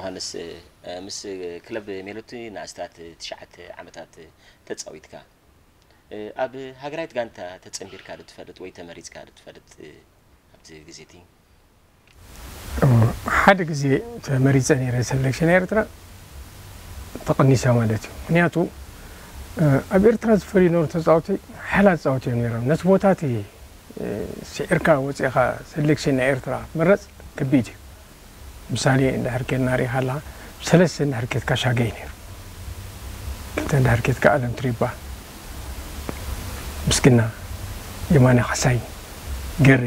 ኣነስ ምስ ክለብ ሜሎቲ ንኣስታት ትሽዓተ ዓመታት ተጻዊትካ፣ ኣብ ሃገራዊት ጋንታ ተጸንቢርካ ዶ ትፈልጥ ወይ ተመሪጽካ ዶ ትፈልጥ? ኣብቲ ግዜ እቲ ሓደ ግዜ ተመሪጸ ነይረ ሰሌክሽን ኤርትራ፣ ተቐኒሰ ማለት እዩ። ምክንያቱ ኣብ ኤርትራ ዝፈርዩ ነበሩ ተጻወቲ ሓያላት ተጻወቲ እዮም ነይሮም። ነቲ ቦታ እቲ ስዒርካ ወጺእኻ ሰሌክሽን ናይ ኤርትራ ክትምረጽ ከቢድ እዩ። ምሳሌ እንድሕር ኬድና ርኢኻ ኣለኻ፣ ሰለስተ እንድሕር ኬድካ ሻገይ ነይሩ፣ ክልተ እንድሕር ኬድካ ኣለም ትሪባ፣ ምስግና፣ የማነ ካሕሳይ፣ ገሬ፣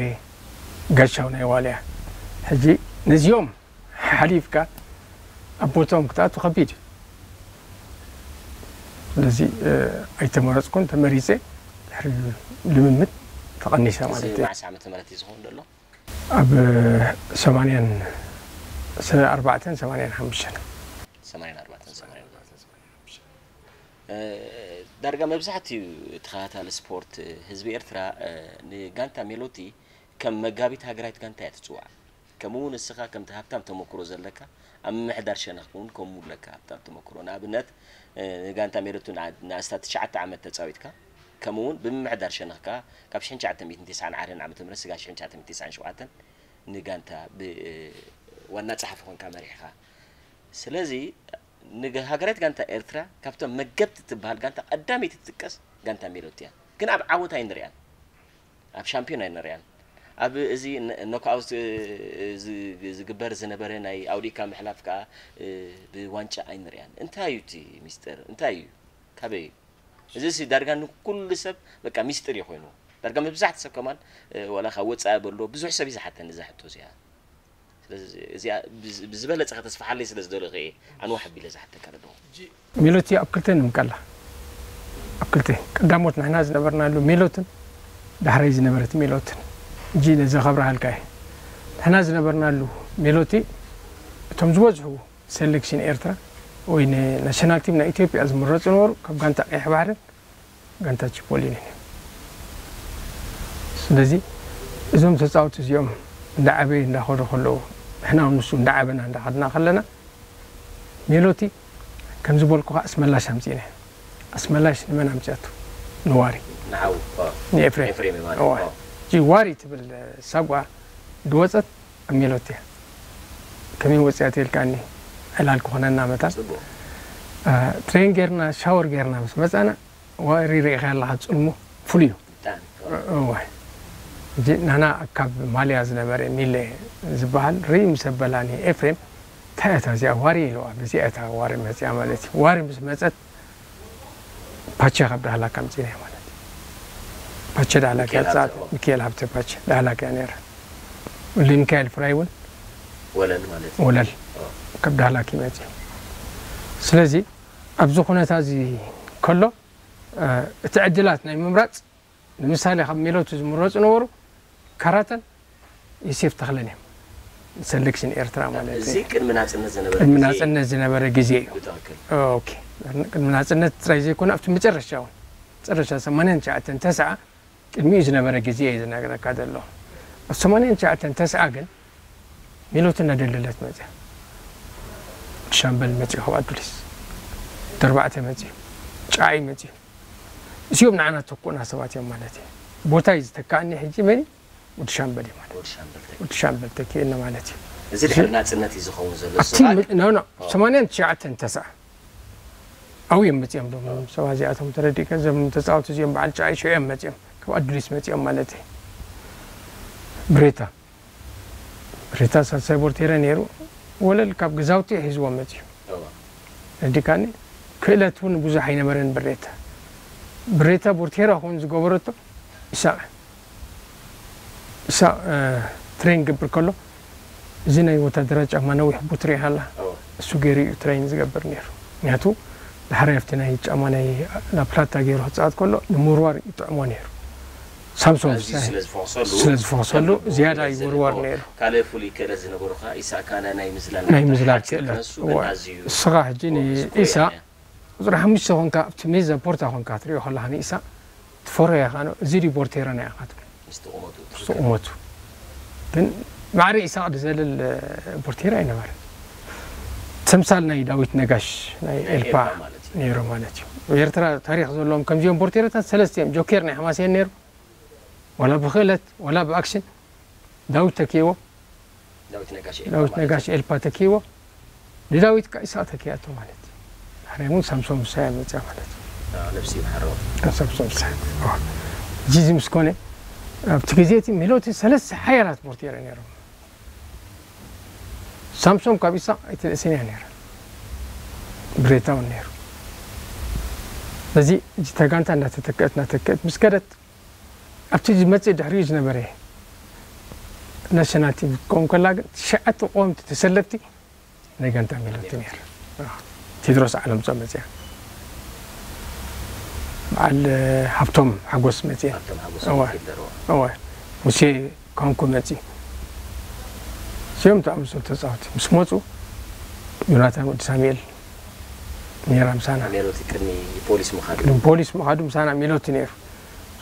ጋሻው ናይ ዋልያ። ሕጂ ነዚኦም ሓሊፍካ ኣብ ቦትኦም ክትኣቱ ከቢድ እዩ። ስለዚ ኣይተመረፅኩን፣ ተመሪፀ ድሕሪ ልምምድ ተቐኒሰ ማለት እዩ። መዓስ ዓመተ ምህረት እዩ ዝኸውን ዘሎ? ኣብ ሰማንያን ኣርባዕተን ሰማንያን ሓሙሽተን። ሰማንያን ኣርባዕተን ሰማንያን ኣርባዕተን። ዳርጋ መብዛሕትኡ ተኸታታሊ ስፖርት ህዝቢ ኤርትራ ንጋንታ ሜሎቲ ከም መጋቢት ሃገራዊት ጋንታ እያ ትጽዋዕ። ከምኡ እውን እስኻ ከምቲ ሃብታም ተመክሮ ዘለካ ኣብ ምምሕዳር ሸነኽ እውን ከምኡ ኣለካ ሃብታም ተመክሮ። ንኣብነት ንጋንታ ሜሎቲ ንኣስታት ትሽዓተ ዓመት ተጻዊትካ፣ ከምኡ እውን ብምምሕዳር ሸነኽካ ካብ ሽሕን ትሽዓተ ሚእትን ተስዓን ሓደን ዓመተ ምህረት ስጋብ ሽሕን ትሽዓተ ሚእትን ተስዓን ሸውዓተን ንጋንታ ብዋና ጸሓፊ ኮንካ መሪሕኻ። ስለዚ ንሃገራዊት ጋንታ ኤርትራ ካብቶም መገብቲ ትበሃል ጋንታ ቀዳመይቲ ትጥቀስ ጋንታ ሜሎቲ እያ። ግን ኣብ ዓወት ኣይንሪኣን፣ ኣብ ሻምፒዮን ኣይንሪኣን። ኣብ እዚ ኖክኣውት ዝግበር ዝነበረ ናይ ኣውዲካ ምሕላፍ ከዓ ብዋንጫ ኣይንሪኣን። እንታይ እዩ እቲ ሚስጥር? እንታይ እዩ? ካበይ እዩ? እዚ ሲ ዳርጋ ንኩሉ ሰብ በቃ ሚስጥር እዩ ኮይኑ። ዳርጋ መብዛሕቲ ሰብ ከማን ዋላ ካብ ወፃኢ በሎ ብዙሕ ሰብ እዩ ዝሓተኒ እዛ ሕቶ እዚኣ። ስለዚ እዚኣ ብዝበለፀ ከተስፍሓለይ ስለ ዝደለኹ እየ ኣንዋሕ ኣቢለ ዝሓተካ ዘለኹ። ሜሎቲ ኣብ ክልተ ንምቀላ። ኣብ ክልተ ቀዳሞት ንሕና ዝነበርናሉ ሜሎትን ዳሕራይ ዝነበረት ሜሎትን። እጂ ነዚ ከብርሃልካ እየ። ንሕና ዝነበርናሉ ሜሎቲ እቶም ዝበዝሑ ሰሌክሽን ኤርትራ ወይ ንናሽናል ቲም ናይ ኢትዮጵያ ዝምረፁ ነበሩ ካብ ጋንታ ቀይሕ ባሕርን ጋንታ ቺፖሊንን እዮም። ስለዚ እዞም ተፃወቲ እዚኦም እንዳዓበዩ እንዳኸዱ ከለዉ ንሕና እውን ንሱ እንዳዓበና እንዳኸድና ከለና ሜሎቲ ከምዚ በልኩኻ ኣስመላሽ ኣምፂእና። ኣስመላሽ ንመን ኣምፅኣቱ? ንዋሪ። ንዓው ንኤፍሬም። ኤፍሬም ማለት እዋ። እዋ። እጂ ዋሪ ትብል ሳጓ ድወፀት ኣብ ሜሎቲ እያ። ከመይ ወፅያ ትልካኒ ዕላል ክኾነና መታን ጽቡቅ። ትሬን ጌርና ሻወር ጌርና ምስ መፃና ዋሪ ርኢኻ ኣለኻ ፅልሙ ፍሉይ እዩ። ብጣዕሚ እዋ። እጂ ናና ካብ ማልያ ዝነበረ ሚለ ዝበሃል ርኢ ምስ ኣበላኒ ኤፍሬም እንታይ እያ እታ እዚኣ ዋሪ ኢለዋ። ብዚኣ እታ ዋሪ መፅያ ማለት እዩ። ዋሪ ምስ መፀት ፓቸ ካብ ዳህላክ ኣምፂና ማለት እዩ። ፓቸ ዳህላክ እያ ሚካኤል ፃት ሃብተ። ሚካኤል ሃብተ ፓቸ ዳህላክ እያ ነይራ። ወልደ ሚካኤል ፍራይ እውን ወለል ማለት እዩ። ወለል ኦ። ካብ ዳህላክ ይመፅእ። ስለዚ ኣብዚ ኩነታ እዚ ከሎ እቲ ዕድላት ናይ ምምራፅ ንምሳሌ ካብ ሜሎቱ ዝምረፁ ነበሩ ካራተን ዮሴፍ ተኽለን እዮም። ሰሌክሽን ኤርትራ ማለት እዚ እዩ። ቅድሚ ናጽነት ዝነበረ ቅድሚ ግዜ ናፅነት ዝነበረ ግዜ እዩ። ብትኽክል። ኦኬ። ቅድሚ ናፅነት ጥራይ ዘይኮነ ኣብቲ መጨረሻ እውን መጨረሻ ሰማንያን ትሽዓተን ተስዓ ቅድሚኡ ዝነበረ ግዜ እዩ ዝነግረካ ዘሎ። ኣብ ሰማንያን ትሽዓተን ተስዓ ግን ሜሎቲ እናደለለት መፅያ። ሻምበል መፅዩ ካብ ኣዱሊስ፣ ደርባዕተ መፅዩ፣ ጫዓይ መፅዩ። እዚኦም ንዓና ተኩእና ሰባት እዮም ማለት እዩ። ቦታ እዩ ዝተካእኒ ሕጂ መን እዩ? ወዲ ሻምበል እዩ ማለት እዩ። ወዲ ሻምበል ተኪ። ወዲ ሻምበል ተኪእኒ ማለት እዩ። እዚ ድሕሪ ናጽነት እዩ ዝኸውን ዘሎ ኣብቲ ስብሓት። ኖ ኖ ሰማንያን ትሽዓተን ተስዓ ኣብኡ እዮም መፅዮም ዶም ሰባት እዚኣቶም ተረዲእካ እዞም ተፃወቲ እዚኦም በዓል ጫዓይ ሽዑ እዮም መፅዮም ካብ ኣዱሊስ መፅዮም ማለት እዩ። ብሬታ ብሬታ ሳልሳይ ቦርቴረ ነይሩ። ወለል ካብ ግዛውቲ ሒዝዎ መፅዩ። እዋ። ረዲካኒ ክእለት እውን ብዙሕ ኣይነበረን። ብሬታ ብሬታ ቦርቴራ ክውን ዝገበረቶ ኢሳቅ ኢሳቅ ትሬን ገብር ከሎ እዚ ናይ ወታደራት ጫማ ነዊሕ ቡት ሪኢኻ ኣላ። እዋ። እሱ ገይሩ እዩ ትሬን ዝገብር ነይሩ። ምክንያቱ ድሕሪ ኣብቲ ናይ ጫማ ናይ ላፕላታ ገይሩ ክፃወት ከሎ ንምውርዋር ይጥዕሞ ነይሩ። ሳምሶን ኣዝዩ ስለ ዝፈኽሰሉ ስለ ዝፈኽሰሉ ዝያዳ ይውርወር ነይሩ። ካልእ ፍሉይ ክእለት ዝነበሩ ከዓ ኢሳቅ ካነ ናይ ምዝላል ናይ ምዝላል ሓፂር ክእለት ክነሱ ግን ኣዝዩ ስኻ ሕጂ ጎበዝ ንኢሳ ኮይኑ ቁፅሪ ሓሙሽተ ኮንካ ኣብቲ ሜዛ ፖርታ ኮንካ ትሪኦ ከለካ ንኢሳ ትፈርሆ ኢኻ። እዚ ድዩ ቦርቴራ ናይ ኢኻ ትብል ምስቲ ቁመቱ ምስቲ ቁመቱ ግን ማዕረ ኢሳቅ ዝዘልል ቦርቴራ ኣይነበረን። ተምሳል ናይ ዳዊት ነጋሽ ናይ ኤልፓ ነይሩ ማለት እዩ። ኤርትራ ታሪኽ ዘለዎም ከምዚኦም ቦርቴረታት ሰለስተ እዮም። ጆኬር ናይ ሓማሴን ነይሩ፣ ዋላ ብክእለት ዋላ ብኣክሽን። ዳዊት ተኪዎ፣ ዳዊት ነጋሽ ኤልፓ ተኪዎ፣ ንዳዊት ቃ ኢሳቅ ተኪያቶ ማለት እዩ። ድሕሪኦም እውን ሳምሶም ምሳያ መፅያ ማለት እዩ። ነብሲ ይምሓሮ። ሳምሶም ምሳያ። እጂ እዚ ምስ ኮነ ኣብቲ ግዜ እቲ ሜሎቲ ሰለስተ ሓያላት ቦርቴረ ነይሮም። ሳምሶም ካብ ኢሳቅ ኣይትንእስን እያ ነይራ። ብሬታውን ነይሩ። በዚ እጅ ተጋንታ እንዳተተክአት እንዳተተክአት ምስ ከደት ኣብቲ ዝመጽእ ድሕሪኡ ዝነበረ ናሽናል ቲም ክትከውን ከላ ግን ትሽዓተ ቀወምቲ ተሰለፍቲ ናይ ጋንታ ሜሎቲ ነይሩ። ቴድሮስ ዓለም ጾ መጽያ፣ በዓል ሃብቶም ሓጎስ መጽያ፣ እወ ሙሴ ካንኩ መጺ። እዚኦም ተኣምሰሉ ተጻወቲ ምስ መጹ ዮናታን ወዲ ሳሙኤል ነይራ ምሳና። ሜሎቲ ቅድሚ ፖሊስ ምኻዱ ቅድሚ ፖሊስ ምኻዱ ምሳና ሜሎቲ ነይሩ።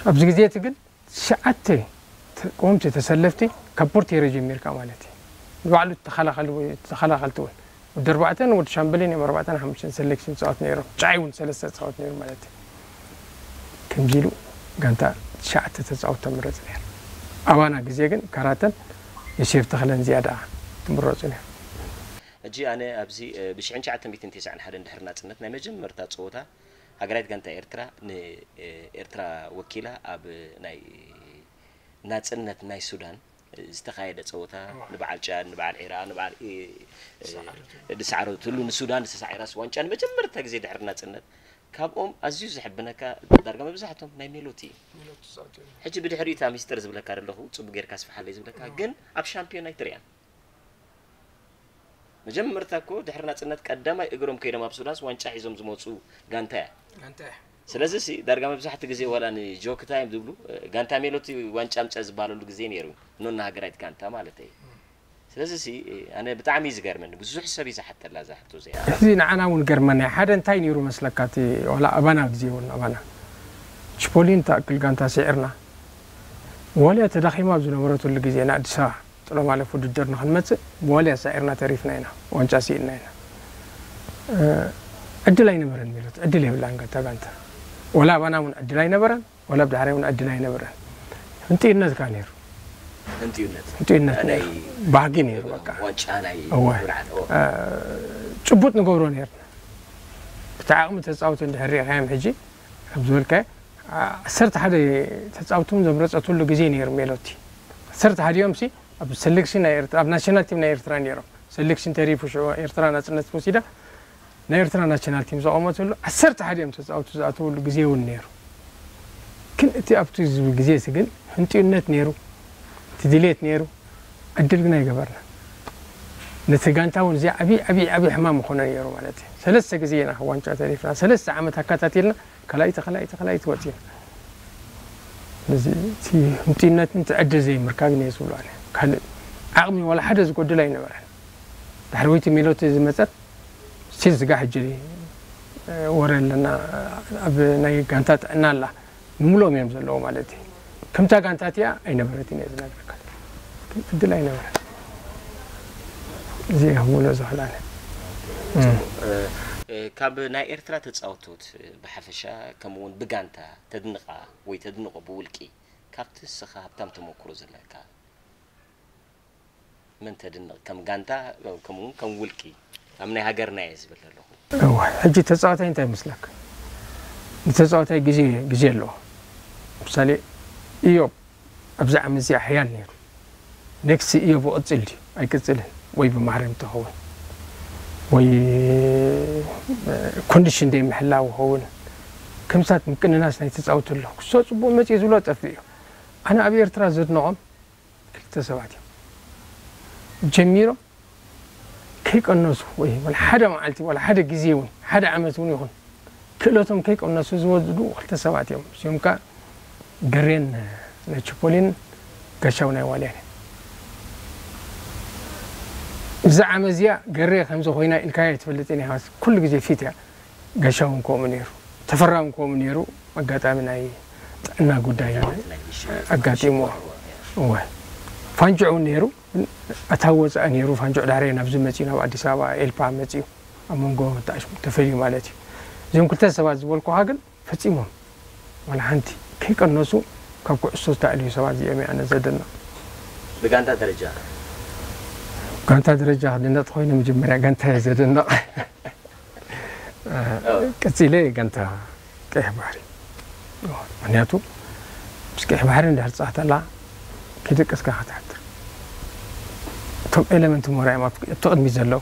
ኣብዚ ግዜ እቲ ግን ትሽዓተ ተ- ቀወምቲ ተሰለፍቲ ካብ ፖርቴሮ ጀሚርካ ማለት እዩ። ንባዕሉ ተኸላኸል ተኸላኸልቲ እውን ወዲ ኣርባዕተን ወዲ ሻምበልን እዮም ኣርባዕተን ሓሙሽተን ሰሌክሽን ተጻወት ነይሮም። ጫይ እውን ሰለስተ ተጻወት ነይሩ ማለት እዩ። ከምዚ ኢሉ ጋንታ ትሽዓተ ተጻወት ተምረጽ ነይሩ። ኣባና ግዜ ግን ካራተን ዮሴፍ ተኽለን ዝያዳ ትምረጹ ነይሩ። ሕጂ ኣነ ኣብዚ ብሽሕን ትሽዓተ ሚእትን ተስዓን ሓደን ድሕሪ ናጽነት ናይ መጀመርታ ጸወታ ሃገራዊት ጋንታ ኤርትራ ንኤርትራ ወኪላ ኣብ ናይ ናጽነት ናይ ሱዳን ዝተኻየደ ጸወታ ንበዓል ጫድ፣ ንበዓል ዒራ፣ ንበዓል ድሳዕረትሉ ንሱዳን ዝተሳዒራስ ዋንጫ ንመጀመርታ ግዜ ድሕሪ ናጽነት ካብኦም ኣዝዩ ዝሕብነካ ዳርጋ መብዛሕቶም ናይ ሜሎቲ እዩ። ሕጂ ብድሕሪኡ እታ ሚስጥር ዝብለካ ዘለኹ ጽቡቅ ጌርካ ኣስፍሓለይ ዝብለካ ግን ኣብ ሻምፒዮን ኣይትሪኣን። መጀመርታ እኮ ድሕሪ ናጽነት ቀዳማይ እግሮም ከይዶም ኣብ ሱዳንስ ዋንጫ ሒዞም ዝመጹ ጋንታ እያ። ስለዚ ሲ ዳርጋ መብዛሕቲ ግዜ ዋላ ንጆክታ እዮም ዝብሉ ጋንታ ሜሎቲ ዋንጫ ኣምጽኣ ዝበሃለሉ ግዜ ነይሩ ኖና ሃገራዊት ጋንታ ማለት እዩ። ስለዚ ሲ ኣነ ብጣዕሚ እዩ ዝገርመኒ ብዙሕ ሰብ እዩ ዝሓተላ እዛ ሕቶ እዚኣ። እዚ ንዓና እውን ገርመና ሓደ እንታይ ነይሩ መስለካ እቲ ዋላ ኣባና ግዜ እውን ኣባና ችፖሊን ትኣክል ጋንታ ስዒርና ዋልያ ተዳኺማ ኣብ ዝነበረትሉ ግዜ ንኣዲስ ኣበባ ጥሎ ማለፍ ውድድር ንክንመፅእ ብዋልያ ሳዒርና ተሪፍና ኢና። ዋንጫ ስኢንና ኢና። ዕድል ኣይነበረን ሚሎት ዕድል የብላን ጋንታ ጋንታ ዋላ ኣባና እውን ዕድል ኣይነበረን ዋላ ብድሕሪያ እውን ዕድል ኣይነበረን። ህንጥዩነት ከኣ ነይሩ። ህንጥዩነት ህንጥዩነት ናይ ነይሩ። ባህጊ ነይሩ በቃ። ዋንጫ ናይ እወ። ምብርዓት እወ። ጭቡጥ ንገብሮ ነይርና። ብቲ ዓቕሚ ተፃወቱ እንድሕር ሪኢኻዮም ሕጂ ከም ዝበልካዮ ዓሰርተ ሓደ ተፃውቶም ዘምረፀትሉ ግዜ ነይሩ ሜሎቲ። ዓሰርተ ሓደ እዮም ሲ ኣብ ሰሌክሽን ናይ ኤርትራ ኣብ ናሽናል ቲም ናይ ኤርትራ ነይሮም። ሰሌክሽን ተሪፉ ሽዑ ኤርትራ ናፅነት ወሲዳ ናይ ኤርትራ ናሽናል ቲም ዘቆመትሉ ዓሰርተ ሓደ እዮም ተፃውቱ ዝኣተውሉ ግዜ እውን ነይሩ። ግን እቲ ኣብቲ ዝብል ግዜ እዚ ግን ህንጥዩነት ነይሩ፣ እቲ ድሌት ነይሩ፣ ዕድል ግን ኣይገበርና። ነቲ ጋንታ እውን እዚ ዓብዪ ዓብዪ ዓብዪ ሕማም ምኾነ ነይሩ ማለት እዩ። ሰለስተ ግዜ ኢና ዋንጫ ተሪፍና፣ ሰለስተ ዓመት ኣካታቲልና ካልኣይቲ ካልኣይቲ ካልኣይቲ ወፂና። ስለዚ እቲ ህንጥዩነትን እቲ ዕድል ዘይምርካብን እየ ዝብሎ ኣነ። ካልእ ዓቕሚ ዋላ ሓደ ዝጎድል ኣይነበረን። ድሕሪ ወይቲ ሜሎቲ ዝመፀት ስቲል ስጋ ሕጂ ወረ ኣለና ኣብ ናይ ጋንታ ጥዕና ኣላ ንምልኦም እዮም ዘለዉ ማለት እዩ። ከምታ ጋንታ እቲኣ ኣይነበረትን እየ ዝነግረካ። ግን ዕድል ኣይነበረን። እዚ እየ ክብሎ ዝኽእል ኣነ። ካብ ናይ ኤርትራ ተፃወቶት ብሓፈሻ ከምኡ እውን ብጋንታ ተድንቓ ወይ ተድንቖ ብውልቂ ካብቲ ንስኻ ሃብታም ተመክሮ ዘለካ መን ተድንቕ ከም ጋንታ ከምኡ እውን ከም ውልቂ ኣብ ናይ ሃገርና እየ ዝብል ዘለኹ። እወ ሕጂ ተፃዋታይ እንታይ ይመስለካ? ንተፃዋታይ ግዜ ግዜ ኣለዎ። ምሳሌ ኢዮብ ኣብዚ ዓመት እዚኣ ሕያል ነይሩ። ኔክስት ኢዮብ ይቕፅል ድዩ ኣይቅፅልን ወይ ብማህረም ተኸውን ወይ ኮንዲሽን ደይ ምሕላው ይኸውን። ከምሳት ምቅንናስ ናይ ተፃውቲ ኣሎ ክሶ ፅቡቅ መፅኡ ዝብሎ ጠፍእ እዩ። ኣነ ኣብ ኤርትራ ዘድንቖም ክልተ ሰባት እዮም ጀሚሮም ከይቀነሱ ወይ ወላ ሓደ መዓልቲ ወላ ሓደ ግዜ እውን ሓደ ዓመት እውን ይኹን ክእለቶም ከይቀነሱ ዝወድኡ ክልተ ሰባት እዮም። እዚኦም ከኣ ገሬን ናይ ችፖሊን ጋሻው ናይ ዋልያን እዮም። እዛ ዓመት እዚኣ ገሬ ከምዚ ኮይና ኢልካያ ኣይትፈልጥን ኢኻ። ኩሉ ግዜ ፊት እያ። ጋሻውን ከምኡ ነይሩ፣ ተፈራውን ከምኡ ነይሩ። ኣጋጣሚ ናይ ጥዕና ጉዳይ ኣጋጢምዎ። እወ ፋንጅዕ እውን ነይሩ፣ ግን ኣታዊ ወፃኢ ነይሩ። ፋንጅዕ ዳሕራይ ናብዚ መፅዩ፣ ናብ ኣዲስ ኣበባ ኤልፓ መፅዩ። ኣብ መንጎ ተኣሽ- ተፈልዩ ማለት እዩ። እዚኦም ክልተ ሰባት ዝበልኩኻ ግን ፈጺሞም ዋላ ሓንቲ ከይቀነሱ ካብ ኩዕሶ ዝተኣልዩ ሰባት እዚኦም እዩ ኣነ ዘደንቕ። ብጋንታ ደረጃ ጋንታ ደረጃ ክድነቕ ተኾይኑ መጀመርያ ጋንታ እየ ዘደንቕ። ቀጺለ ጋንታ ቀይሕ ባሕሪ። ምክንያቱ ምስ ቀይሕ ባሕሪ እንድሕር ጸዋታ ኣላ ከይደቀስካ ክትሓድር። እቶም ኤለመንት ሞራዮም ኣብቲ ቅድሚት ዘለዉ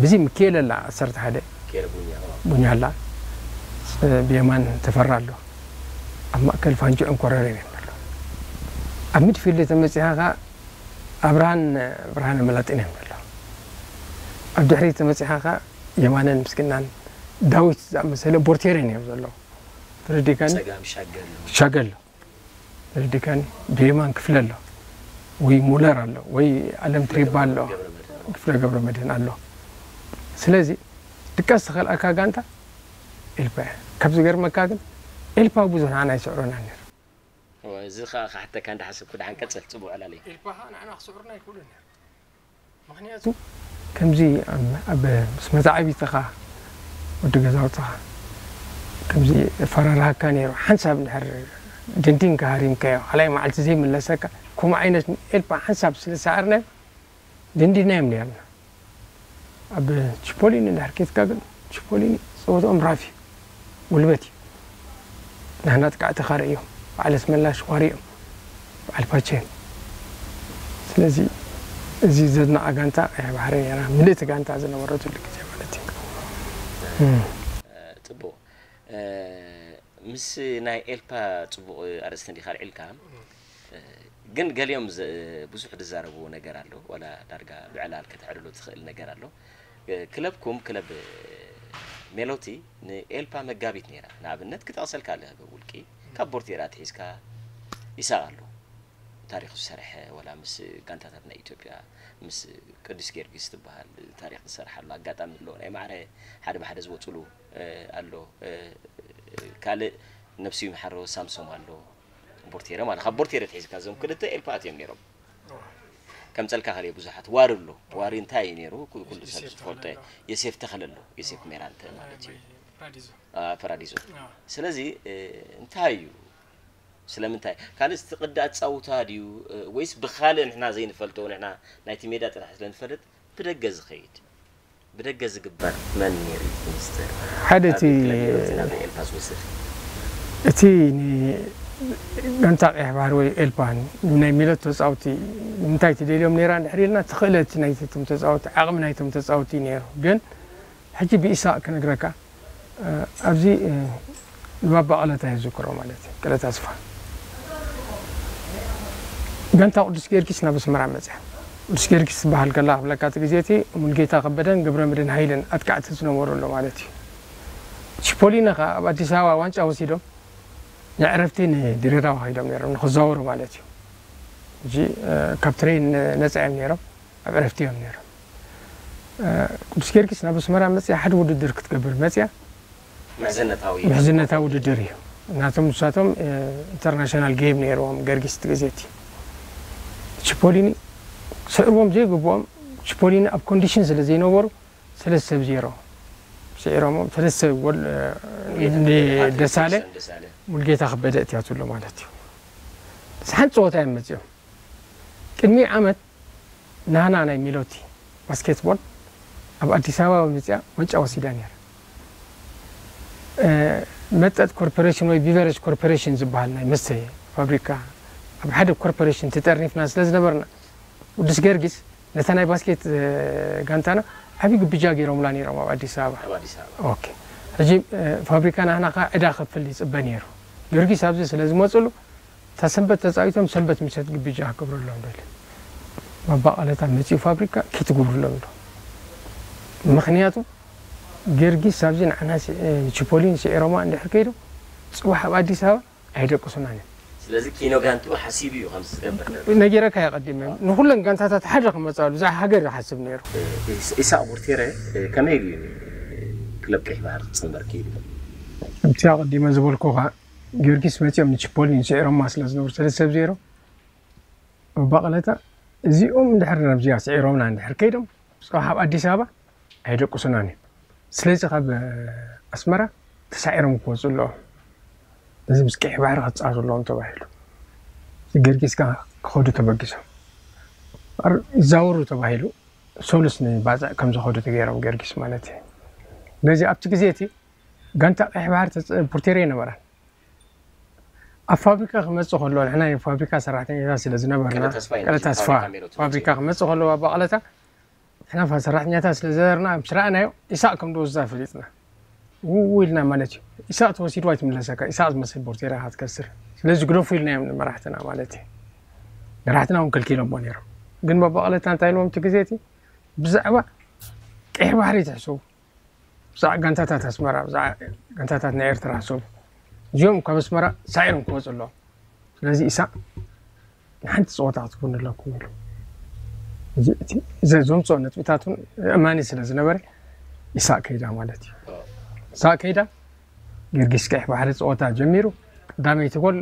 ብዚ ምክኤለ ኣላ ዓሰርተ ሓደ ኬረ ቡኛ ቡኛ ኣላ፣ ብየማን ተፈራ ኣሎ፣ ኣብ ማእከል ፋንጅዑን ኮረሬን እዮም ዘለዉ። ኣብ ሚድፊልድ ተመጺኻ ከኣ ኣብርሃን ብርሃነ መላጢን እዮም ዘለዉ። ኣብ ድሕሪት ተመጺኻ ከኣ የማነን ምስግናን ዳዊት ዝኣመሰለ ቦርቴሬን እዮም ዘለዉ። ተረዲካኒ? ጸጋም ሻገር ኣሎ። ተረዲካኒ? ብየማን ክፍለ ኣሎ ወይ ሙለር ኣሎ ወይ ኣለም ትሪባ ኣሎ ገብረመድህን። ክፍለ ገብረ መድህን ኣሎ። ስለዚ ድቃስ ተኸልኣካ ጋንታ ኤልፓ እያ። ካብ ዝገርመካ ግን ኤልፓ ብዙሕ ንዓና ይስዕሮና ነይሩ። እዚ ኸዓ ክሓተካ እንዳሓሰብኩ ደሓን ቀጽል ጽቡቕ ዕላል እዩ። ኤልፓ ኸዓ ንዓና ክስዕሩና ይክእሉ ነይሩ። ምክንያቱ ከምዚ ኣብ- ኣብ ምስ መተዓቢትኻ ወዲ ገዛውትኻ ከምዚ ፈራርሃካ ነይሩ። ሓንሳብ እንድሕር ድንዲንካ ሃሪምካዮ ካልኣይ መዓልቲ ዘይምለሰካ ከምኡ ዓይነት ኤልፓ ሓንሳብ ስለ ዝሰዓርናዮ ደንዲናዮም ነርና። ኣብ ቺፖሊኒ እንድሕር ኬድካ ግን ቺፖሊኒ ጸወትኦም ራፍ እዩ፣ ጉልበት እዩ። ናህና ጥቃዕቲ ካረ እዮም፣ በዓል ኣስመላሽ ዋሪ እዮም፣ በዓል ፓቸ እዮም። ስለዚ እዚ ዘድንቓ ጋንታ ቀይሕ ባሕሪ ነይራ፣ ምልእቲ ጋንታ ዝነበረትሉ ግዜ ማለት እዩ። እም። ጽቡቕ። ምስ ናይ ኤልፓ ጽቡቕ ኣርእስቲ እንዲኻ ኣልዒልካ፣ ግን ገሊኦም ዝ- ብዙሕ ዝዛረብዎ ነገር ኣሎ፣ ዋላ ዳርጋ ብዕላል ከተዕልሎ ትኽእል ነገር ኣሎ። ክለብኩም ክለብ ሜሎቲ ንኤልፓ መጋቢት ነይራ። ንኣብነት ክጠቕሰልካ ኣለኸ ውልቂ ካብ ቦርቴራ ኣትሒዝካ ኢሳቕ ኣሎ ታሪኽ ዝሰርሐ፣ ዋላ ምስ ጋንታታት ናይ ኢትዮጵያ ምስ ቅዱስ ጊዮርጊስ ትበሃል ታሪኽ ዝሰርሓሉ ኣጋጣሚ ኣሎ። ናይ ማዕረ ሓደ ብሓደ ዝወፅሉ ኣሎ። ካልእ ነብሱ ይምሓሮ ሳምሶም ኣሎ። ቦርቴረ ማለት ካብ ቦርቴረ ኣትሒዝካ እዞም ክልተ ኤልፓ ኣትዮም ነይሮም። ከምፀልካ ከለ ብዙሓት ዋሪ ኣሎ። ዋሪ እንታይ እዩ ነይሩ? ኩ- ኩሉ ሰብ ዝፈልጦ እዩ። የሴፍ ተኽለ ኣሎ። የሴፍ ሜራንተ ማለት እዩ። አ፣ ፓራዲዞ። ስለዚ እ፣ እንታይ እዩ? ስለምንታይ ካልእ እቲ ቅዲ ኣጻውታ ድዩ እ፣ ወይስ ብኻልእ ንሕና ዘይንፈልጦ ንሕና ናይቲ ሜዳ ጥራሕ ስለንፈልጥ ብደገ ዝኸይድ ብደገ ዝግበር መን ነይሩ እዩ እቲ ሚኒስትር? ሓደ እቲ ኣብ ክለብ ሜሎቲ ናብ ኤልፓ ዝወስድ እቲ ን- ጋንታ ቀይሕ ባሕሪ ወይ ኤልፓ ናይ ሜሎት ተፃውቲ ንምንታይ ትደልዮም ነይራ እንድሕር ኢልና እቲ ክእለት ናይቶም ተፃውቲ ዓቕሚ ናይቶም ተፃውቲ እዩ ነይሩ። ግን ሕጂ ብኢሳቅ ክነግረካ እ፣ ኣብዚ እ፣ ንባባ ቀለታ የዝክሮ ማለት እዩ። ቀለታ ኣስፋ ጋንታ ቅዱስ ጊዮርጊስ ናብ ኣስመራ መፅያ። ቅዱስ ጊዮርጊስ ዝበሃል ከላ ክብለካ እቲ ግዜ እቲ ሙልጌታ ከበደን ገብረመድህን ሃይለን ኣጥቃዕቲ ዝነበሩ ኣሎ ማለት እዩ። ቺፖሊኖ ከዓ ኣብ ኣዲስ ኣበባ ዋንጫ ወሲዶም ንዕረፍቲ ንድሬዳዋ ከይዶም ነይሮም ንክዛወሩ ማለት እዩ። እዚ እ፣ ካብ ትሬን ነፃ እዮም ነይሮም። ኣብ ዕረፍቲ እዮም ነይሮም። እ፣ ቅዱስ ጊዮርጊስ ናብ ኣስመራ መፅያ ሓደ ውድድር ክትገብር መፅያ ምሕዝነታዊ ምሕዝነታዊ ውድድር እዩ። ናቶም ንሳቶም እ፣ ኢንተርናሽናል ጌም ነይርዎም ገርጊስ እቲ ግዜ እቲ ቺፖሊኒ ስዕርዎም ዘይግብኦም ቺፖሊኒ ኣብ ኮንዲሽን ስለ ዘይነበሩ ሰለስተ ሰብ ዜሮ ስዒሮሞም ሰለስተ ሰብ ጎል እ፣ ንደሳለ ደሳለ ሙልጌታ ከበደ እትያትሎ ማለት እዩ። ሓንቲ ፀወታ እዮም መፅኦም። ቅድሚ ዓመት ናህና ናይ ሚሎቲ ባስኬትቦል ኣብ ኣዲስ ኣበባ መፅያ ዋንጫ ወሲዳ ነይራ። እ፣ መጠጥ ኮርፖሬሽን ወይ ቢቨሬጅ ኮርፖሬሽን ዝበሃል ናይ መስተ ፋብሪካ ኣብ ሓደ ኮርፖሬሽን ተጠርኒፍና ስለ ዝነበርና ቅዱስ ጊዮርጊስ ነታ ናይ ባስኬት እ፣ ጋንታና ዓብዪ ግብጃ ገይሮምላ ነይሮም ኣብ ኣዲስ ኣበባ። ኣብ ኣዲስ ኣበባ ኦኬ። ሕጂ እ፣ ፋብሪካ ናህና ከዓ ዕዳ ከፍል ይፅበ ነይሩ። ጊዮርጊስ ኣብዚ ስለ ዝመፅሉ እታ ሰንበት ተፃዊቶም ሰንበት ምሸት ግብጃ ክገብረሎም ደልዩ። ባባ ቀለታ መፂኡ ፋብሪካ ከይትገብሩሎም ዶ? ምክንያቱ ጊዮርጊስ ኣብዚ ንዓና ሲ- እ፣ ቺፖሊን ስዒሮማ እንድሕር ከይዱ ፅባሕ ኣብ ኣዲስ ኣበባ ኣይደቅሱናን እዮም። ስለዚ ኪኖ ጋንቱ ሓሲቡ እዩ ከምዚ ዝገብር ነሩ ነጊረካ እየ ቀዲመ ንኩለን ጋንታታት ሓደ ክመፃሉ እዛ ሃገር ይሓስብ ነይሩ። ኢሳቅ ቡርቴረ ከመይ ኢሉ እዩ ክለብ ቀይሕ ባህር ክፅንበር ክኢሉ? ከምቲ ኣቐዲመ ዝበልኩኻ ጊዮርጊስ መፂኦም ንቺፖሊን ስዒሮማ ስለ ዝነበሩ ሰለስተ ሰብ ዜሮ ባባ ቀለታ እዚኦም እንድሕር ናብዚኣ ስዒሮምና እንድሕር ከይዶም ፅባሕ ኣብ ኣዲስ ኣበባ ኣይደቅሱናን እዮም። ስለዚ ካብ ኣስመራ ተሳዒሮም ክወፁ ኣለዎም። ነዚ ምስ ቀይሕ ባሕሪ ክፃወቱ ኣለዎም ተባሂሉ። ገርጊስካ ክኸዱ ተበጊሶም። ይዛወሩ ተባሂሉ። ሶሉስ ንባፅዕ ከም ዝኸዱ ተገይሮም ገርጊስ ማለት እዩ። ስለዚ ኣብቲ ግዜ እቲ ጋንታ ቀይሕ ባሕሪ ቡርቴሬ ነበራን። ኣብ ፋብሪካ ክመፅእ ከሎ ንሕና ናይ ፋብሪካ ሰራሕተኛታት ስለ ዝነበርና፣ ቀለ ተስፋ ፋብሪካ ክመፅእ ከሎ ኣባቐለታ ንሕና ሰራሕተኛታት ስለ ዝነበርና ምስ ረኣናዮ ኢሳቅ ከም ዝወስዳ ፈሊጥና። ውው ኢልና ማለት እዩ። ኢሳቅ ተወሲድዋ ይትምለሰካ፣ ኢሳቅ ዝመስል ቦርቴራ ክትከስር። ስለዚ ግደፉ ኢልናዮም ንመራሕትና ማለት እዩ። መራሕትና እውን ከልኪሎሞ ነይሮም። ግን ኣባቐለታ እንታይ ኢልዎም እቲ ግዜ እቲ ብዛዕባ ቀይሕ ባሕሪ ትሕሰቡ፣ ብዛዕባ ጋንታታት ኣስመራ፣ ብዛዕባ ጋንታታት ናይ ኤርትራ ሓሰቡ። እዚኦም ካብ ኣስመራ ሳዒሮም ክወፁ ኣለዎም። ስለዚ ኢሳቅ ንሓንቲ ፀወታ ክትኮኑ ኣለኩም ኢሉ። እዚ ዘምፅኦ ነጥብታት እውን እማኒ ስለ ዝነበረ ኢሳቅ ከይዳ ማለት እዩ። ኢሳቅ ከይዳ ገርጊስ ቀይሕ ባሕሪ ፀወታ ጀሚሩ። ቀዳመይቲ ጎል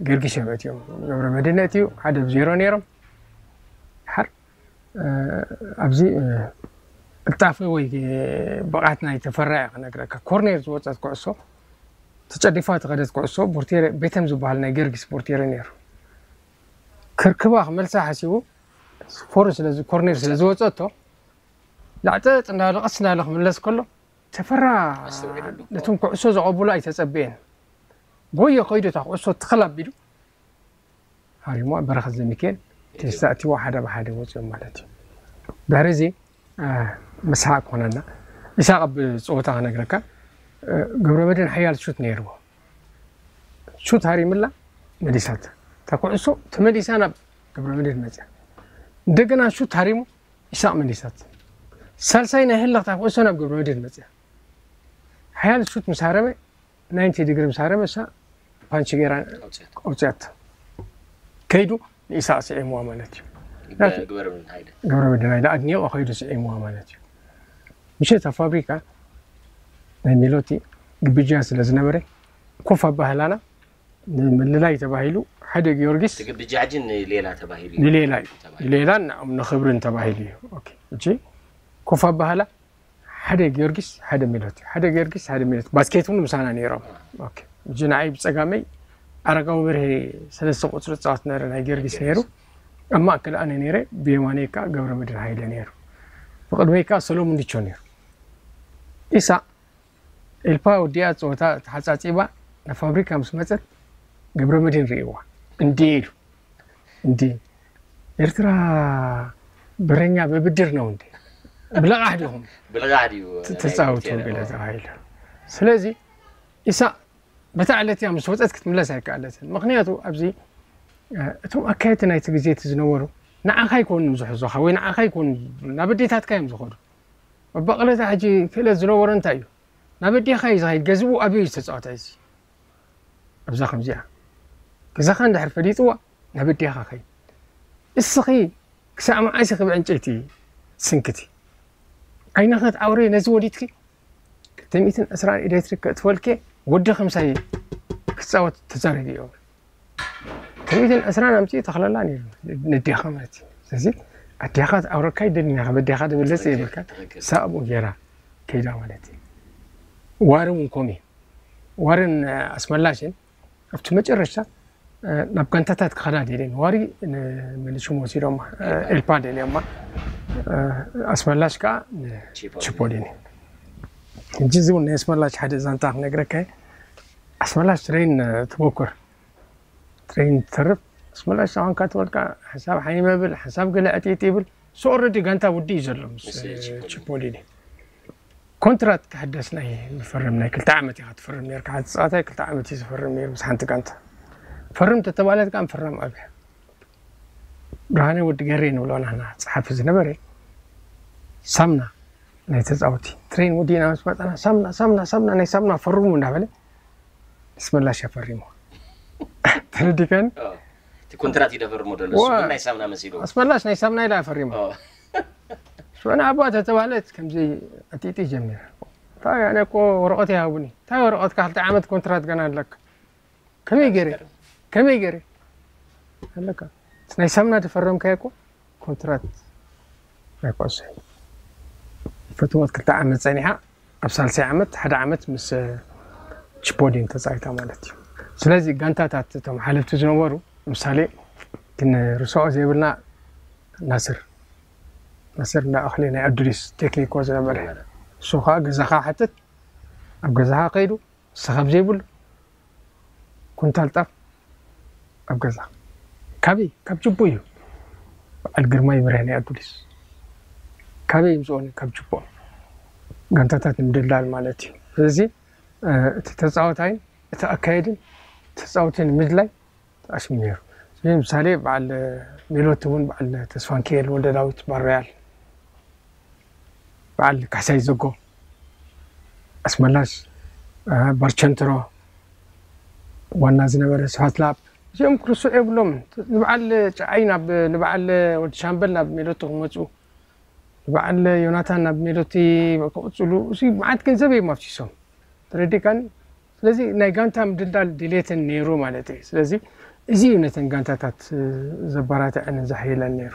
ገርጊስ እዮም ኣእትዮም። ገብረ መድህን ኣእትዩ ሓደ ብዜሮ ነይሮም። ድሓር ኣብዚ ቅልጣፈ ወይ ብቕዓት ናይ ተፈራ እየ ክነግረካ። ኮርኔር ዝወፀት ኩዕሶ ተጨዲፋ ተኸደት ኩዕሶ ቦርቴረ ቤተም ዝበሃል ናይ ገርጊስ ቦርቴረ ነይሩ። ክርክባ ክመልሳ ሓሲቡ ፎር ስለዚ ኮርኔር ስለ ዝወፀቶ ላዕጠጥ እንዳለ ቀስ እንዳለ ክምለስ ከሎ ተፈራ ነቶም ኩዕሶ ዘቐብሉ ኣይተፀበየን። ጎየ ከይዱ እታ ኩዕሶ ትኸል ኣቢሉ ሃሪሞ በረኸት ዘሚካኤል ቴስታ እቲዎ ሓደ ብሓደ ወፂኦም ማለት እዩ። ድሕሪ እዚ መስሓቅ ክኾነና ኢሳቅ ኣብ ፀወታ ክነግረካ ገብረመድህን ሓያል ሹት ነይርዎ። ሹት ሃሪምላ መሊሳት እታ ኩዕሶ ተመሊሳ ናብ ገብረመድህን መፅያ። እንደገና ሹት ሃሪሙ ኢሳቅ መሊሳት። ሳልሳይ ናይ ህልኽ እታ ኩዕሶ ናብ ገብረመድህን መፅያ። ሓያል ሹት ምስ ሃረመ ናይንቲ ዲግሪ ምስ ሃረመ እሳ ፓንች ገይራ ኣውፅያት። ኣውፅያት ከይዱ ንኢሳቅ ስዒምዋ ማለት እዩ። ናቲ ግበረብን ሃይለ ግብረ መድህን ሃይለ ኣድኒቆ ከይዱ ስዒምዋ ማለት እዩ። ምሸት ኣብ ፋብሪካ ናይ ሜሎቲ ግብጃ ስለ ዝነበረ ኮፍ ኣባህላና ንምልላይ ተባሂሉ ሓደ ጊዮርጊስ እቲ ግብጃ ሕጂ ንሌላ ተባሂሉ እዩ። ንሌላ እዩ ተባሂሉ። ንሌላን ንክብርን ተባሂሉ እዩ። ኦኬ፣ እጂ ኮፍ ኣባህላ ሓደ ጊዮርጊስ ሓደ ሜሎት ሓደ ጊዮርጊስ ሓደ ሜሎት ባስኬት እውን ምሳና ነይሮም። ኦኬ፣ እጂ ንዓይ ብፀጋመይ ኣረጋዊ በርሄ ሰለስተ ቁፅሪ ዝፃወት ነበረ ናይ ጊዮርጊስ ነይሩ። ኣብ ማእከል ኣነ ነይረ፣ ብየማነይ ከዓ ገብረ መድህን ሃይለ ነይሩ፣ ብቅድመይ ከዓ ሰሎሙን ዲቾ ነይሩ። ኢሳ ኤልፓ ወዲኣ ፀወታ ተሓፃፂባ ናብ ፋብሪካ ምስ መፀት ገብረ መድህን ርእይዋ እንዴ ኢሉ እንዴ ኤርትራ በረኛ በብድር ነው እንዴ ብለቃሕ ዲኹም ብልቃሕ ድዩ? ተ- ተጻወቱ ገለ ተባሂሉ። ስለዚ ኢሳቅ በታ ዕለት እያ ምስ ወፀት ክትምለስ ኣይከኣለትን። ምክንያቱ ኣብዚ እ፣ እቶም ኣካየድቲ ናይቲ ግዜ እቲ ዝነበሩ ንዓኻ ኣይኮኑን ዝሕዞኻ ወይ ንዓኻ ኣይኮኑን ዝብሉ፣ ናብ ኣዴታትካ እዮም ዝኸዱ። መባቕለታ ሕጂ ክእለት ዝነበሮ እንታይ እዩ? ናብ ኣዴኻ እዩ ዝኸይድ፣ ገዝኡ ኣበይ እዩ ተፃዋታይ እዚ? ኣብዛ ከምዚኣ ገዛኻ እንድሕር ፈሊጥዋ ናብ ኣዴኻ ኸይድ። እስኺ ክሳዕ መዓስ ኢኺ ብዕንጨይቲ ስንክቲ? ዓይንኺ ኣውሪ ነዚ ወሊድኪ ክልተ ሚእትን ዕስራን ኤሌክትሪክ ከእትወልኪ ወዲ ከምሳይ ክፃወት ተዛረቢ እዮም። ክልተ ሚእትን ዕስራን ኣምፅኡ ተኽለላ ነይሩ ነዲኻ ማለት እዩ። ስለዚ ኣዲኻ ኣውረካ ይደልኛ ካብ ኣዲኻ ዝበለፅ የብልካ። ትኽክል። ሳብኡ ገይራ ከይዳ ማለት እዩ። ዋሪ እውን ኮሚ ዋርን ኣስመላሽን ኣብቲ መጨረሽታ ናብ ጋንታታት ክኸዳ ደልየን ዋሪ ንመሊሽም ወሲዶማ ኤልፓ ደልዮማ ኣስመላሽ ከዓ ቺፖሊኒ። ሕጂ እዚ እውን ናይ ኣስመላሽ ሓደ ዛንታ ክነግረካ እየ። ኣስመላሽ ትሬን ትበኩር ትሬን ትተርፍ ኣስመላሽ ሳኾንካ ትበልካ ሓንሳብ ሓይ መብል ሓንሳብ ገለ ዕጢጥ ይብል። ሶ ኦረዲ ጋንታ ውዲ እዩ ዘሎ ምስ ቺፖሊኒ ኮንትራት ክሕደስ ናይ ዝፈርም ናይ ክልተ ዓመት ኢኻ ትፈርም ነርካ። ሓንቲ ፀዋታይ ክልተ ዓመት እዩ ዝፈርም ነይሩ ምስ ሓንቲ ጋንታ። ፈርም ተተባለት ከዓ ምፍራም ኣብያ። ብርሃነ ወዲ ገሬ ንብሎ ናህና ፀሓፊ ዝነበረ ሳምና ናይ ተፃወቲ ትሬን ወዲእና ምስ መፃና ሳምና ሳምና ሳምና ናይ ሳምና ፈርሙ እንዳበለ ኣስመላሽ ፈሪሙ ተረዲከን እቲ ኮንትራት ይደፈርሞ ደሎ እሱ ዋ። ግን ናይ ሳምና መሲሉ ኣስመላሽ ናይ ሳምና ኢላ ፈሪሙ ሽዑ ንኣባ ተተባለት ከምዚ ዕጢጢ ጀሚረ። እንታይ ኣነ እኮ ወረቐት ይሃቡኒ። እንታይ ወረቐት ካልተ ዓመት ኮንትራት ገና ኣለካ። ከመይ ገይረ ከመይ ገይረ ኣለካ ናይ ሳምና ተፈረምካዮ እኮ ኮንትራት ናይ ኩዕሶ ፍትወት ክልተ ዓመት ጸኒሓ፣ ኣብ ሳልሳይ ዓመት ሓደ ዓመት ምስ ቺፖዲን ተጻዊታ ማለት እዩ። ስለዚ ጋንታታት እቶም ሓለፍቲ ዝነበሩ፣ ምሳሌ ክንርስዖ ዘይብልና ናስር ናስር እንዳ ኣኽሊ ናይ ኣዱሊስ ቴክኒኮ ዝነበረ፣ እሱ ከዓ ገዛኻ ሓትት፣ ኣብ ገዛኻ ከይዱ ንስኻ ኣብ ዘይብሉ ኩንታል ጣፍ ኣብ ገዛ። ካበይ? ካብ ጅቡ እዩ። በዓል ግርማይ ብርሃ ናይ ኣዱሊስ ካበይ ይምፅኦኒ? ካብ ጅቡ። ጋንታታት ንምድልዳል ማለት እዩ። ስለዚ እቲ ተፃወታይን እቲ ኣካየድን ተፃወቲ ንምድላይ ተኣሽሙ ነይሩ። ስለዚ ምሳሌ በዓል ሜሎት እውን በዓል ተስፋንኪኤል ወልደ ዳዊት ባሮያል፣ በዓል ካሕሳይ ዘጎ ኣስመላሽ፣ ባርቸንትሮ፣ ዋና ዝነበረ ስብሓት ላብ፣ እዚኦም ክርስዑ የብሎምን። ንበዓል ጨዓይ ናብ ንበዓል ወዲ ሻምበል ናብ ሜሎቲ ክመፁ፣ ንበዓል ዮናታን ናብ ሜሎቲ ክቕፅሉ፣ እዚ መዓት ገንዘብ እዮም ኣፍሲሶም። ተረዲካኒ? ስለዚ ናይ ጋንታ ምድልዳል ድሌትን ነይሩ ማለት እዩ። ስለዚ እዚ እዩ ነተን ጋንታታት ዘባራትዐን ዘሕይለን ነይሩ።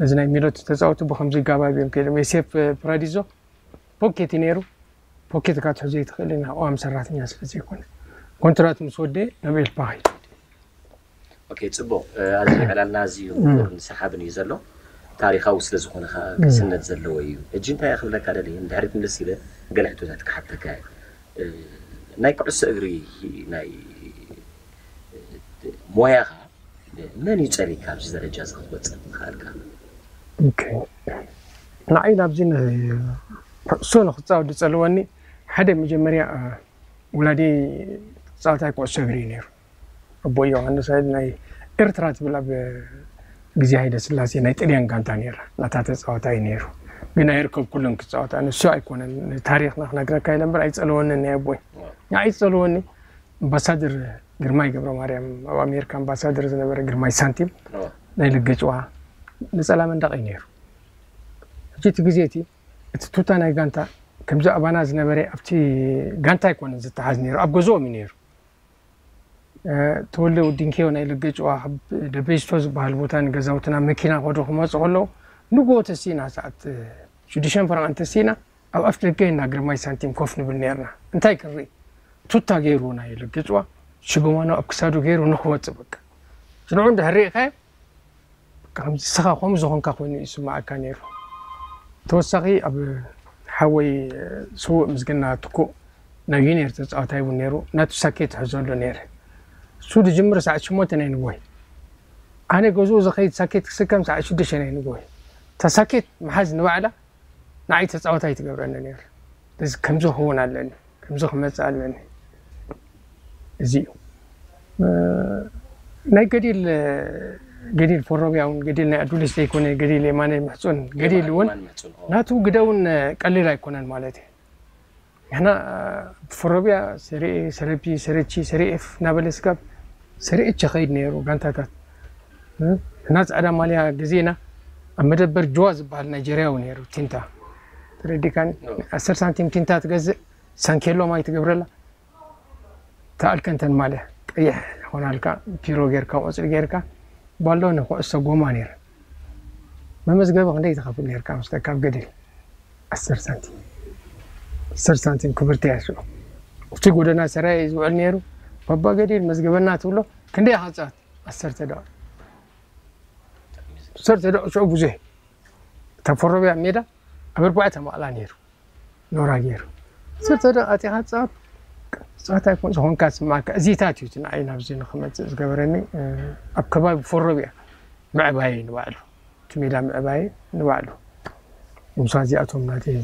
እዚ ናይ ሜሎቲ ተፃወቱ ብከምዚ ጋባብ እዮም ከይዶም። የሴፍ ፕራዲዞ ፖኬት እዩ ነይሩ። ፖኬት ካ ትሕዞ ይትኽእል ኢና፣ ቅዋም ሰራሕተኛ ስለ ዘይኮነ። ኮንትራት ምስ ወደ ናብ ኤልፓ ኸይዱ። ኦኬ፣ ፅቡቕ። ኣዝዩ ዕላልና ኣዝዩ ምቁርን ሰሓብን እዩ ዘሎ። ታሪኻዊ ስለ ዝኾነ ከዓ ክስነድ ዘለዎ እዩ። ሕጂ እንታይ ክብለካ ደልየ፣ ንድሕሪት ምልስ ኢለ ገለ ሕቶታት ክሓተካ እየ። ናይ ኩዕሶ እግሪ ናይ ሞያኻ መን እዩ ፀሪግካ ኣብዚ ደረጃ እዚ ክትበፅሕ ዝኸኣልካ? ንዓይ ናብዚ ኩዕሶ ንክፃወት ዝፀልወኒ ሓደ መጀመርያ ውላዲ ተፃዋታይ ኩዕሶ እግሪ እዩ ነይሩ። ኣቦ ዮሃንስ ሃይለ ናይ ኤርትራ ትብል ኣብ ግዜ ሃይለ ስላሴ ናይ ጥልያን ጋንታ ነይራ፣ ናታ ተፃዋታይ ነይሩ። ግን ኣይርከብ ኩለን ክፃወታ፣ ንሱ ኣይኮነን። ታሪኽና ክነግረካ ኢለ እምበር ኣይፀለወንን ናይ ኣቦይ። ንዓይ ዝፀለወኒ ኣምባሳደር ግርማይ ገብረ ማርያም፣ ኣብ ኣሜሪካ ኣምባሳደር ዝነበረ ግርማይ ሳንቲም ናይ ልገጭዋ ነፀላ መንደቕ እዩ ነይሩ። ሕጂ እቲ ግዜ እቲ እቲ ቱታ ናይ ጋንታ ከምዚ ኣባና ዝነበረ ኣብቲ ጋንታ ኣይኮነን ዝተሓዝ ነይሩ፣ ኣብ ገዝኦም እዩ ነይሩ። ተወልደ ውዲንክዮ ናይ ልገጭዋ ደበጅቶ ዝበሃል ቦታ ንገዛውትና መኪና ከዱ ክመፁ ከለዉ ንጎ ተሲና ሰዓት ሽዱሽተ ፍራንቂ እንተሲና ኣብ ኣፍ ደገ እና ግርማይ ሳንቲም ኮፍ ንብል ነርና። እንታይ ክርኢ ቱታ ገይሩ ናይ ልገጭዋ ሽጎማኖ ኣብ ክሳዱ ገይሩ ንክወፅእ በቃ ሽንዑ እንድሕር ርኢኻዮ ከምዚ ንስኻ ከምኡ ዝኾንካ ኮይኑ ይስማዓካ ነይሩ። ተወሳኺ ኣብ ሓወይ ስዉእ ምስግና ትኩእ ናይ ዩኒየር ተፃዋታይ እውን ነይሩ። ናቱ ሳኬት ይሕዘሉ ነይረ። እሱ ዝጅምር ሰዓት ሽሞንተ ናይ ንግሆ እዩ። ኣነ ገዝኡ ዝኸይድ ሳኬት ክስከም ሰዓት ሽዱሽተ ናይ ንግሆ እዩ። እታ ሳኬት ምሓዝ ንባዕላ ንዓይ ተፃዋታይ ትገብረኒ ነይሩ። እዚ ከምዚ ክኸውን ኣለኒ፣ ከምዚ ክመፅእ ኣለኒ። እዚ እዩ ናይ ገዲል ገዲል ፎሮብያ እውን ገዲል ናይ ኣዱሊስ ዘይኮነ ገዲል የማነ ምሕፁን ገዲል እውን ናቱ ግደ እውን ቀሊል ኣይኮነን ማለት እዩ። ንሕና ብፎሮብያ ሰሪኤ ሰረፒ ሰረቺ ሰሪኤፍ እናበለ ስጋብ ሰሪኤች ከይድ ነይሩ ጋንታታት እና ፃዕዳ ማልያ ግዜና ኣብ መደበር ጅዋ ዝበሃል ናይጀርያዊ ነይሩ ቲንታ ተረዲካኒ ዓሰርተ ሳንቲም ቲንታ ትገዝእ ሳንኬሎ ማይ ትገብረላ ተኣልከንተን ማልያ ቀይሕ ይኾናልካ ፒሮ ጌርካ ቆፅሊ ጌርካ ባሎ ንኩዕሶ ጎማ ነይረ መመዝገቢ ክንደይ ትኸፍል ነርካ ምስ ካብ ገዲል ዓሰርተ ሳንቲም ዓሰርተ ሳንቲም ክብርቲ እያ ሽዑ ኣብቲ ጎደና ሰራየ እዩ ዝውዕል ነይሩ ባባ ገዲል መዝገበና ትብሎ ክንደይ ኢኻ ትፃወት ዓሰርተ ደቂቕ ዓሰርተ ደቂቕ ሽዑ ብዙሕ እታ ፎሮብያ ሜዳ ኣብ ኣርባዕተ ማቕላ ነይሩ ኖራ ገይሩ ዓሰርተ ደቂቕ ኣቲኻ ትፃወት ፀዋታ ይኮን ዝኾንካ ዝስማዓካ እዚታት እዩ እቲ ንዓይ ናብዚ ንክመፅእ ዝገበረኒ ኣብ ከባቢ ፎሮብያ ምዕባየ ንባዕሉ እቲ ሜዳ ምዕባየ ንባዕሉ ምሳ እዚኣቶም ናተይ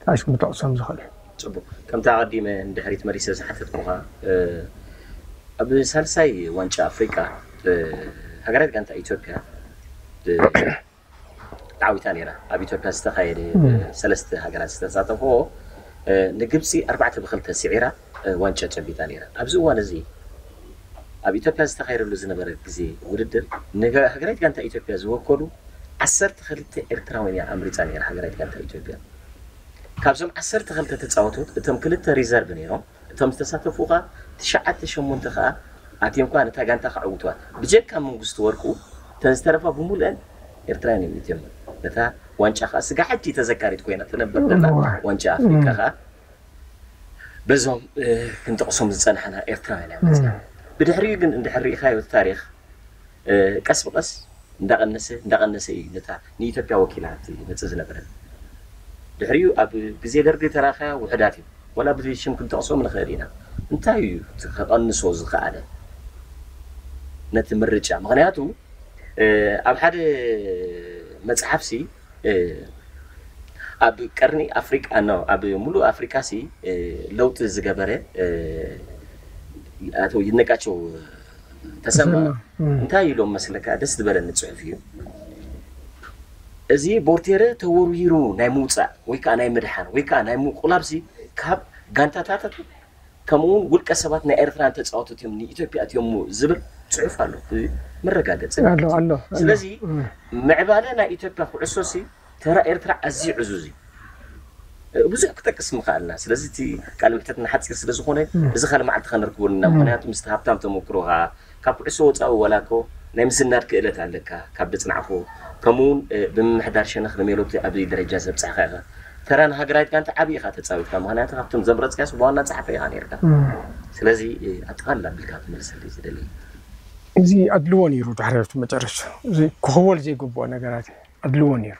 ተኣሽሙ ጠቕሶም ዝኽእል ፅቡቅ ከምቲ ኣቐዲመ ንድሕሪት መሊሰ ዝሓተትኩኻ ኣብ ሳልሳይ ዋንጫ ኣፍሪቃ ሃገራት ጋንታ ኢትዮጵያ ተዓዊታ ነይራ ኣብ ኢትዮጵያ ዝተኻየደ ሰለስተ ሃገራት ዝተሳተፍዎ ንግብፂ ኣርባዕተ ብክልተ ስዒራ ዋንጫ ጨቢጣ ነይራ ኣብዚ እዋን እዚ ኣብ ኢትዮጵያ ዝተኻየደሉ ዝነበረ ግዜ ውድድር ንሃገራዊት ጋንታ ኢትዮጵያ ዝወከሉ ዓሰርተ ክልተ ኤርትራውያን እያ ኣምሪፃ ነይራ ሃገራዊት ጋንታ ኢትዮጵያ ካብዞም ዓሰርተ ክልተ ተፃወቶት እቶም ክልተ ሪዘርቭ ነይሮም እቶም ዝተሳተፉ ኸዓ ትሽዓተ ሸሞንተ ኸዓ ኣትዮም ከኣ ነታ ጋንታ ከዕውትዋ ብጀካ መንግስቱ ወርቁ እተን ዝተረፋ ብምሉአን ኤርትራውያን እዮም እትዮም ነታ ዋንጫ ከዓ ስጋ ሕጂ ተዘካሪት ኮይና ትነብር ዘላ ዋንጫ ኣፍሪካ ከዓ በዞም ክንጠቕሶም ዝፀናሕና ኤርትራውያን እያ መፅያ። ብድሕሪኡ ግን እንድሕር ርኢኻዮ እቲ ታሪኽ ቀስ ብቀስ እንዳቀነሰ እንዳቀነሰ እዩ ነታ ንኢትዮጵያ ወኪላ ትመፅእ ዝነበረ። ድሕሪኡ ኣብ ግዜ ደርጊ ተራኸያ ውሕዳት እዩ። ወላ ብሽም ክንጠቕሶም ንኽእል ኢና። እንታይ እዩ እቲ ከቐንሶ ዝኸኣለ ነቲ ምርጫ? ምኽንያቱ ኣብ ሓደ መፅሓፍሲ ኣብ ቀርኒ ኣፍሪቃ ኖ ኣብ ሙሉእ ኣፍሪቃ ሲ ለውጢ ዝገበረ ኣቶ ይድነቃቸው ተሰማ እንታይ ኢሎም መስለካ? ደስ ዝበለኒ ፅሑፍ እዩ እዚ። ቦርቴረ ተወርዊሩ ናይ ምውፃእ ወይ ከዓ ናይ ምድሓን ወይ ከዓ ናይ ምቁላብሲ ካብ ጋንታታት ከምኡውን ውልቀ ሰባት ናይ ኤርትራ ተፃወቱት እዮም ንኢትዮጵያ እትዮም ዝብል ፅሑፍ ኣሎ መረጋገፂ። ስለዚ ምዕባለ ናይ ኢትዮጵያ ኩዕሶ ሲ ተራ ኤርትራ ኣዝዩ ዕዙዝ እዩ። ብዙሕ ክጠቅስ ምኽኣልና። ስለዚ እቲ ቃል ምሕተትና ሓፂር ስለ ዝኾነ እዚ ካልእ መዓልቲ ከነርክበሉ ኢና። ምኽንያቱ ምስቲ ሃብታም ተመክሮኻ ካብ ኩዕሶ ወፃኢ ዋላ እኮ ናይ ምስናድ ክእለት ኣለካ ካብ ደፅናዕኮ ከምኡ እውን ብምምሕዳር ሸነኽ ንሜሎቲ ኣብዚ ደረጃ ዘብፃሕካ ኢኻ። ተራ ንሃገራዊት ጋንታ ዓብዪ ኢኻ ተፃዊትካ። ምኽንያቱ ካብቶም ዘምረፅካስ ብዋና ፀሓፊ ኢኻ ነርካ። ስለዚ ኣጠቓልላ ኣቢልካ ክትመልሰለይ ዝደሊ። እዚ ኣድልዎ ነይሩ። ድሕሪ ኣብቲ መጨረሻ እዚ ክኽወል ዘይግብኦ ነገራት ኣድልዎ ነይሩ።